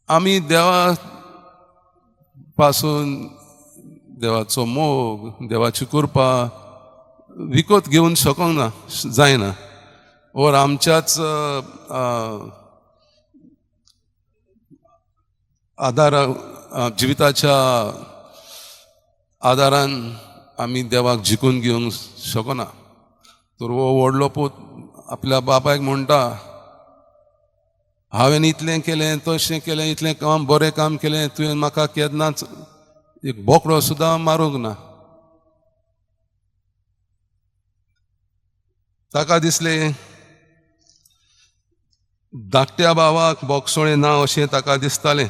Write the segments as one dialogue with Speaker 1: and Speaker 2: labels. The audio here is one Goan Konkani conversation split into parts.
Speaker 1: आमी देवा पासून देवाचो मोग, देवाची कृपा विकत घेवन शकोंक ना, जायना, ओर आमच्याच आदारा, जिविताच्या आदारान आमी देवाक जिखून घेवंक शकना. तर हो व्हडलो पूत आपल्या बापायक म्हणटा, हांवें इतलें केलें, तशें केलें, इतलें काम, बरें काम केलें, तुवें म्हाका केन्नाच एक बोकडो सुद्दां मारूंक ना. ताका दिसलें धाकट्या भावाक बोगसोळें ना अशें ताका दिसतालें.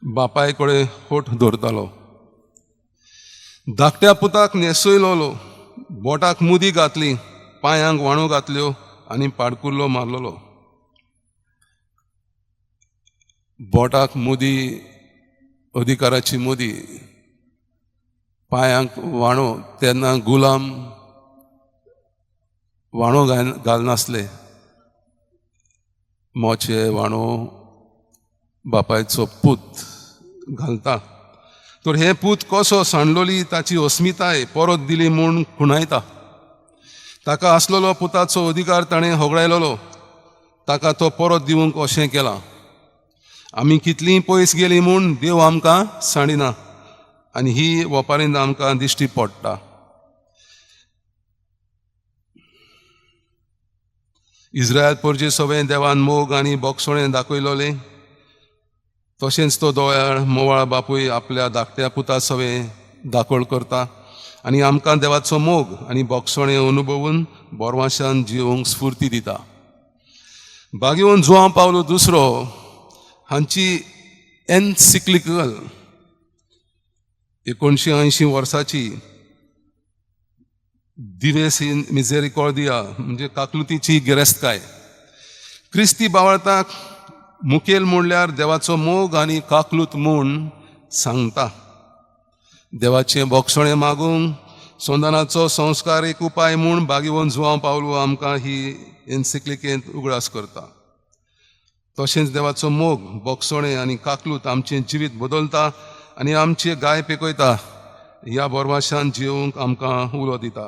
Speaker 1: बापाय कडेन होट दवरतालो. धाकट्या पुताक न्हेसयलोलो, बोटाक मुदी घातली, पांयांक वाणू घातल्यो आनी पाडकुल्लो मारलोलो. बोटाक मुदी, अधिकाराची मुदी, पांयांक वाणो. तेन्ना गुलाम वाणो घालनासले. मोचे वाणो बापायचो पूत घालता. तर हे पूत कसो सांडलोली ताची अस्मिताय परत दिली म्हूण खुणायता. ताका आसलेलो पुताचो अधिकार ताणें होगडायलोलो, ताका तो परत दिवंक अशें केलां. आमी कितलीं पयस गेलीं म्हूण देव आमकां सांडिना आनी ही वपारीन आमकां दिश्टी पडटा. इस्रायल परजे सगळें देवान मोग आनी बोगसोणें दाखयलोलें, तशेंच तो दोयाळ मोवाळ बापूय आपल्या धाकट्या पुता सवें दाखोळ करता आनी आमकां देवाचो मोग आनी बोगसोणें अनुभवून बोरवाशान जिवंक स्फूर्ती दिता. बागेवन जुआंव पावलो दुसरो हांची एनसिक्लिकल 1980 वर्साची दिवेस इन मिजेरिकॉर्दिया म्हणजे काकलुतीची गिरेस्तकाय. क्रिस्ती बावळताक मुखेल म्हणल्यार देवाचो मोग आनी काकलूत म्हूण सांगता. देवाचें बोगसोणें मागूंक संदानाचो संस्कार एक उपाय म्हूण बागेवन जुआंव पावलो आमकां ही एनसिक्लिकेंत उगडास करता. तशेंच देवाचो मोग, बोगसोणें आनी काकलूत आमचें जिवीत बदलता आनी आमचे गाय पेकयता. ह्या बोरवाशान जिवंक आमकां उलो दिता.